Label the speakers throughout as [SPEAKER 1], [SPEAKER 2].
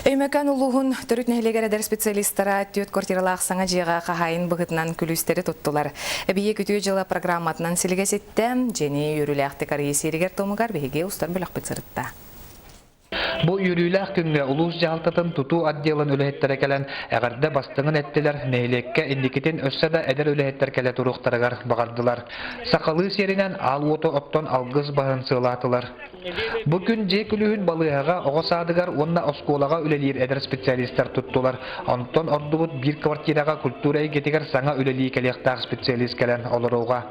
[SPEAKER 1] Өймөкөөн улууһун төрүт нэһилиэгэр эдэр специалистара түөрт квартиралаах саҥа дьиэҕэ хаһаайын быһыытынан күлүүстэри туттулар. Эбийиэк үтүө дьыала программатынан силигэ ситтэ. Дьиэни үөрүүлээхтик арыйыы сиэригэр-туомугар биһиги устар бөлөхпүт сырытта.
[SPEAKER 2] Бу үөрүүлээх күҥҥэ улуус дьаһалтатын тутуу отделын үлэһиттэрэ кэлэн эҕэрдэ бастыҥын эттилэр, нэһилиэккэ инникитин өссө да эдэр үлэһиттэр кэлэ туруохтарыгар баҕардылар. Сахалыы сиэринэн аал уоту оттон алгыс баһын сыалаатылар. Бу күн дьиэ күлүүһүн балыыһаҕа, оҕо саадыгар уонна оскуолаҕа үлэлиир эдэр специалистар туттулар. Онтон ордубут биир квартираҕа культура эйгэтигэр саҥа үлэлии кэлиэхтээх специалист кэлэн олоруоҕа.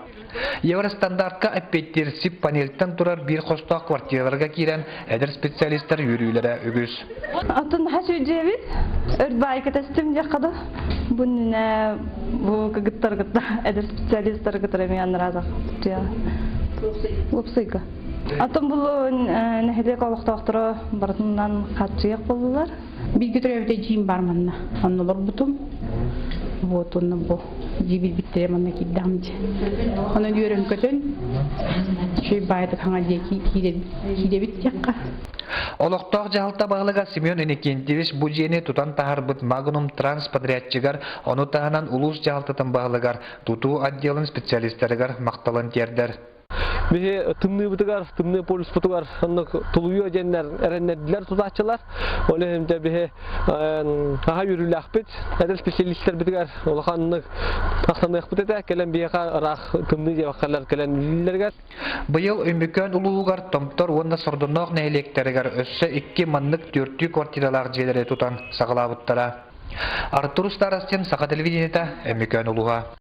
[SPEAKER 2] Евростандартка эппиэттиир СИП-панельтан турар биир хостоох квартираларга киирэн эдэр специалистар үөрүүлэрэ үгүс.
[SPEAKER 3] Атын хас дьиэбит өрт баайка тэстим диэххэ да бу иннинэ бу кыгыттар кытта эдэр специалистар кытары эмиэ анраазах уопсайга. Атын бу нэһилиэк олохтоохторо барытынан хааччыйах буоллулар.
[SPEAKER 4] Бииргэ төрөөбүт эдьиийим бар манна. Онно олорбутум. Вот онно бу дьиибирбиттэрэ манна киирдэҕим дии. Онон үөрэн көтөн, үчүгэй баайдык хаҥа диэки киирэбит диэххэ.
[SPEAKER 2] Олохтоох дьаһалта баһылыга Семен Иннокентьевич бу дьиэни тутан таһаарбыт Магнум Транс подрядчигар, ону таһынан улуус дьаһалтатын баһылыгар, тутуу отделын специалистарыгар махталын тиэрдэр.
[SPEAKER 5] Биһи тымныыбытыгар, тымныы полюспутугар оннук тулуйуо диэннэр эрэннэрдилэр тутааччылар. Ол иһин дьэ биһи аһа үөрүүлээхпит. Эдэр специалистэрбитигэр улаханнык махтаныахпыт этэ. Кэлэн биһиэхэ ыраах тымныы диэбэккэлэр кэлэн үлэлииллэригэр.
[SPEAKER 2] Быйыл Өймөкөөн улууһугар Томтор уонна Сордоноох нэһилиэктэригэр өссө икки маннык түөртүү квартиралаах дьиэлэри тутан саҕалаабыттара. Артур Старостин, Саха телевидениета, Өймөкөөн улууһа.